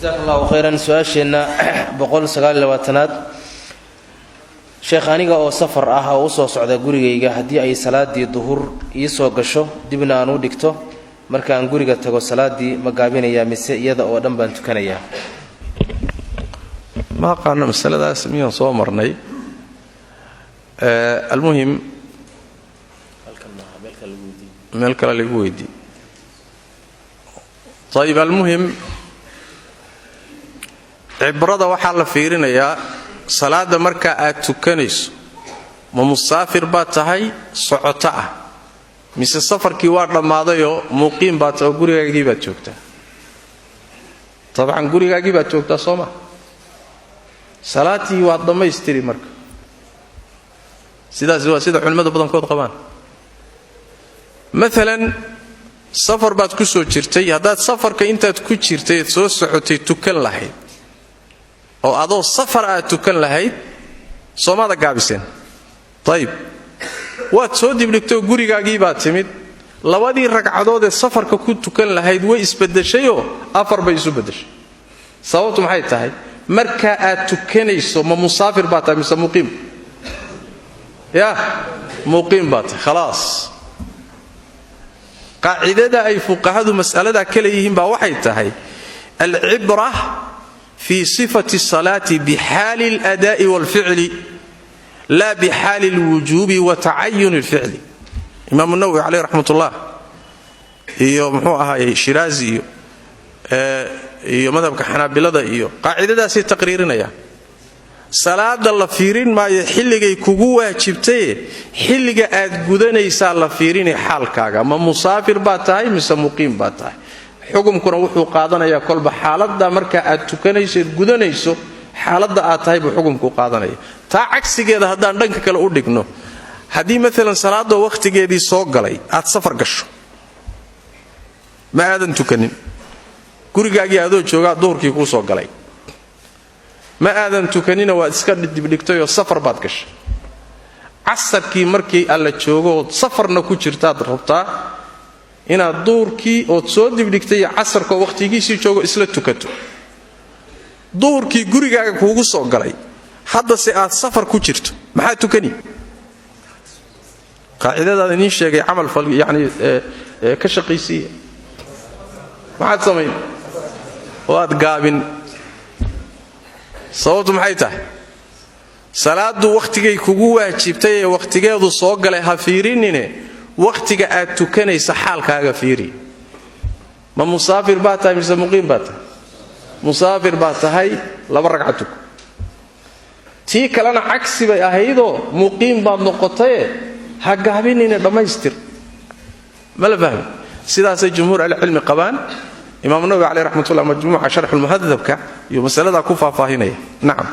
Jasaak Allahu khayran. Su-aasheenna 129aad: Sheekh, aniga oo safar ah oo usoo socda gurigayga, haddii ay salaadii duhur ii soo gasho, dibna aan u dhigto, marka aan guriga tago salaaddii ma gaabinayaa mise iyada oo dhan baan tukanayaa? Ma aqaano masaladaas miyaan soo marnay. Almuhim, meel kale lagu weydiiy. Ayib, almuhim, cibrada waxaa la fiirinayaa salaadda marka aad tukanayso, ma musaafir baad tahay socoto ah, mise safarkii waa dhammaadayoo muqiim baad tahay oo gurigaagii baad joogtaa? Dabcan gurigaagii baad joogtaa, soo ma? Salaaddii waad dhammaystiri. Marka sidaasi waa sida culimmada badankood qabaan. Maalan safar baad ku soo jirtay. Haddaad safarka intaad ku jirtay eed soo socotay tukan lahayd, oo adoo safar aad tukan lahayd, soomaada gaabiseen? Ayib, waad soo dibdhigtoo gurigaagii baad timid. Labadii ragcadood ee safarka ku tukan lahayd way isbedeshayoo afar bay isu beddeshay. Sababtu maxay tahay? Marka aad tukanayso ma musaafir baa tahay mise muqiim? Ya, muqiim baa tahay, khalaas. Qaacidada ay fuqahadu mas'aladaa ka leeyihiin baa waxay tahay: alcibra fii sifati asalaati bixaali alada'i waalficli, laa bixaali alwujuubi wa tacayuni alficli. Imaamu Nawowi caleyh raxmatullah iyo muxuu ahaayey Shiraazi iyo madhabka Xanaabilada iyo qaacidadaasay taqriirinayaan. Salaada la fiirin maayo xilligay kugu waajibtaye, xilliga aad gudanaysaa la fiirinay, xaalkaaga. Ma musaafir baad tahay mise muqiim baad tahay? Xukumkuna wuxuu qaadanayaa kolba xaaladda marka aad tukanayso eed gudanayso, xaaladda aad tahay buu xukumku qaadanaya. Taa cagsigeeda haddaan dhanka kale u dhigno, haddii maalan salaadoo wakhtigeedii soo galay aad safar gasho, ma aadan tukanin, gurigaagii adoo joogaa duhurkii kuu soo galay, ma aadan tukanina, waad iska dibdhigtayoo safar baad gashay. Casarkii markii alla joogo ood safarna ku jirtaad rabtaa inaad duhurkii ood soo dibdhigtay iyo casarkoo wakhtigiisii joogo isla tukato. Duhurkii gurigaaga kuugu soo galay, haddase aad safar ku jirto, maxaa tukani? Qaacidadaad idiin sheegay camal fal, yacni ka shaqaysiiya. Maxaad samayn? Waad gaabin. Sababtu maxay tahay? Salaaddu wakhtigay kugu waajibtay ee wakhtigeedu soo galay ha fiirinine, wakhtiga aad tukanaysa xaalkaaga fiiri. Ma musaafir baa tahay mise muqiim baa tahay? Musaafir baa tahay, laba ragca tuko. Tii kalena cagsi bay ahaydoo muqiim baad noqotaye, ha gaabinine, dhammaystir. Ma la fahmi? Sidaasay jumhuur ahlicilmi qabaan. Imaam Nawowi caleyh raxmatullah majmuuca sharxulmuhadabka iyo masaladaa ku faahfaahinaya. Nacam.